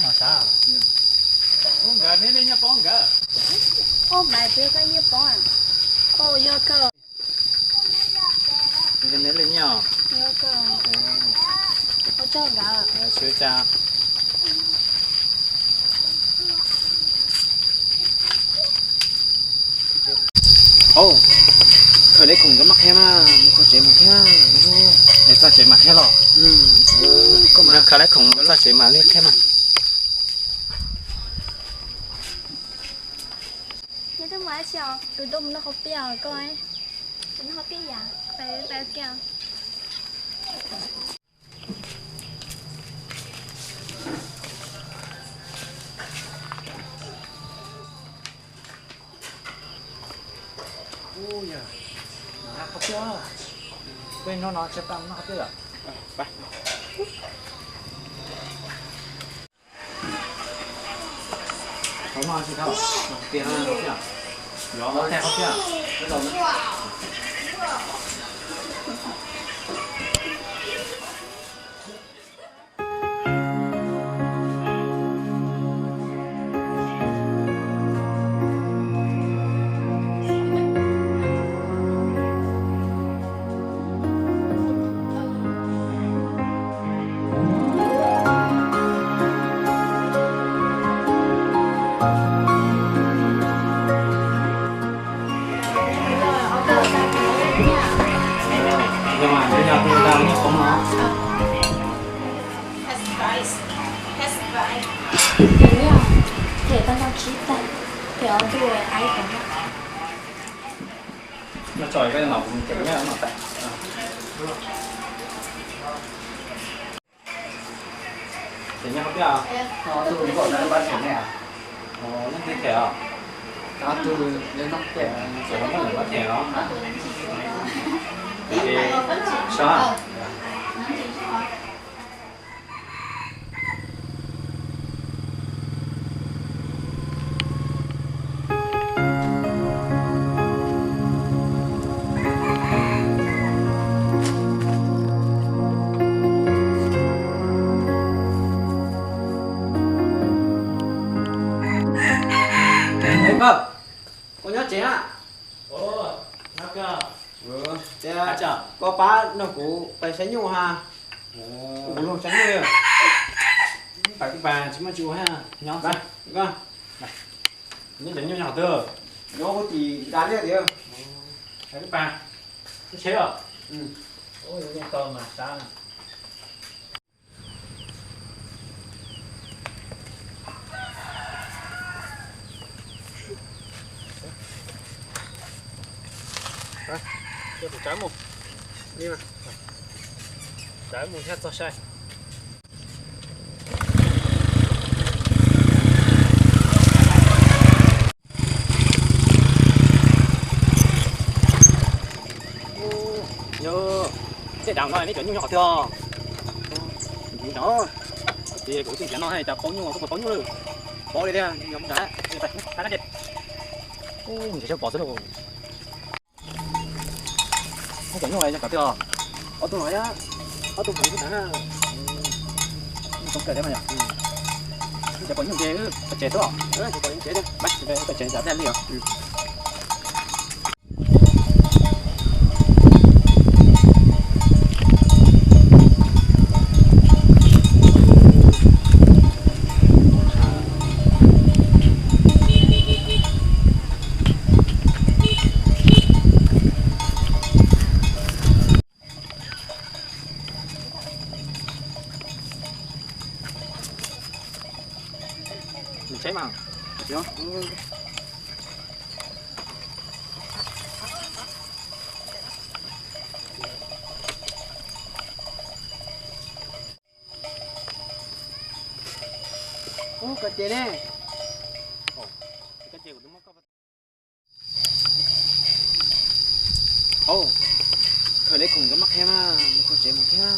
Ua nkawd neb li nyob poob nkawd. Ua npaim peb koj nyiaj poob. Ua yog kawg. Neb li nyob. Ua tsaug nkawd. Sib ca. Au, khaws li khoom nkawd mam qhia mas, mus kho tsev mus qhia. Es txog tsev mam qhia los? Khaws li khoom txog tsev mam li qhia mas. Neb twb mus dab tsi os? Kuv tuaj mus noj qhauv piaj os koj. Noj qhauv piaj yam, pais kiag. Ub, yog noj qhauv piaj, peb hnub no tsam peb noj qhauv piaj yom. Qhov no tsis tau, qhov tias no qhov tias, qhov tias. Thẻ tao tau tsib tag, thẻ ob tug ai tau. Noj tso ib koj noj kuv cem nyob no tas. Cem nyob qhov twg? Leej twg them os? Cem no muaj lawm pab them os. Sab. Koj nyob tsev na? Koj pab nrog kuv pais saib nyuj ha. Kuv luag saib nyuj. Pais kuj pais, tsis muaj tsis ua, nyob. Neb cov nyuj nyob qhov twg? Nyob hauv tim da liaj tiag. Pais kuj pais. Lub tsheb os? Ub, tau mas sab na. Coj tus tsawb mus. Tsawb mus thiaj txog sai. Yog tej dav no neb cov nyuj nyob qhov twg? Ntxiv no, ces kuv twb tias no cas paub nyuj, koj puas paub nyuj lawm? Paub li tiag, yog mus nrad, nrad ces. Ub, ntshe xyov pom xwb lauj. Koj cov nyuj yog cov twg os? Ob tug no, ob tug no tag na. Zoo kawg thiab mas yom. Cov pom nyuj ces wb pais tsev xwb os. Pais tsev, pais tsev, pais tsev, tsam dej li os. Mus tsev mas. Ub, koj ces ne. Au, khaws li khoom nkawd maj qhia mas, mus kho tsev mus thiab.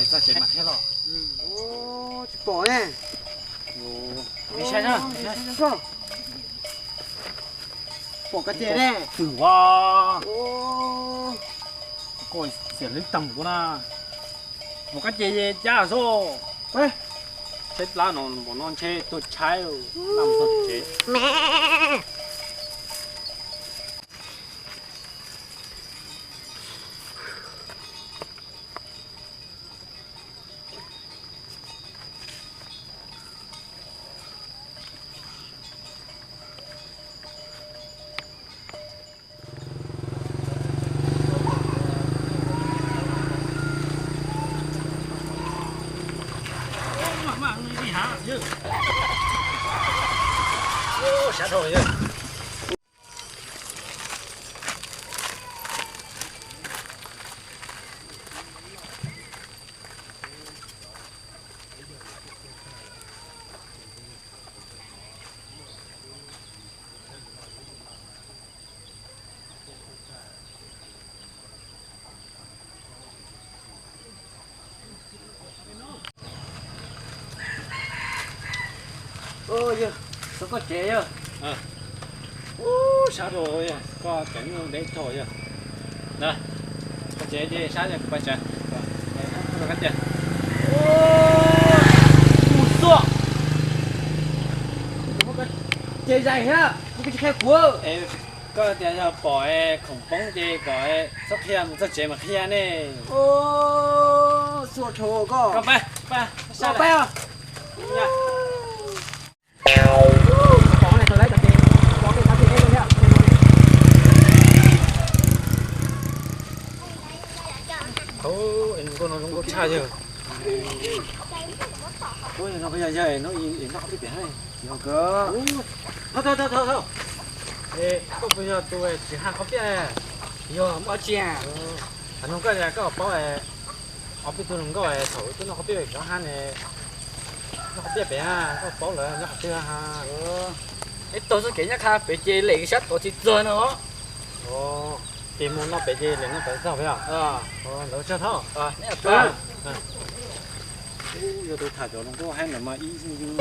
Es txog tsev mas qhia los. Tsis pom ne. Saib na. Pom koj ces ne. Twm ua. Koj xiam lub tag ua na. Mus koj ces cas xwb. Teb plab no npaum no ntshe tuag tshaib, lam txog tsev. Yog, txog koj tsev yog. Ub, sab rau yog, koj tsev nyuj ntev tog yog. Na, koj tsev ces sab yog kuv pais tsev. Ub, mus xua. Ces zais thiab, kuv tsis qhia kuv. Koj tias yog pom khoom poob ces kom txhob qhia, mus txog tsev mas qhia ne. Xua rau koj. Koj pab, pab, pab. Ub, nkauj no zoo nkauj tshaj yog. Ub, no yog, yog no, noj qhov pib pem. Yog kawg. Thauj, thauj, thauj, thauj. Es koj puas yog tus tsis haj qhov pib? Yog, muaj dab tsi? Thaum no koj, koj paub ob peb tug hluas nkauj thaum twb noj qhov pib pem rov haj ne, noj qhov pib pem, koj paub lawv nyob qhov twg? Ib tug txoj kev nyob qha pem ces lem sab tod tsis txog no. Ces mus no pem ces lem no pem txog pem os. Ntawd tsaug thauj. Yog tus tham cov hluas nkauj hais ntawd mas ib xyoo yus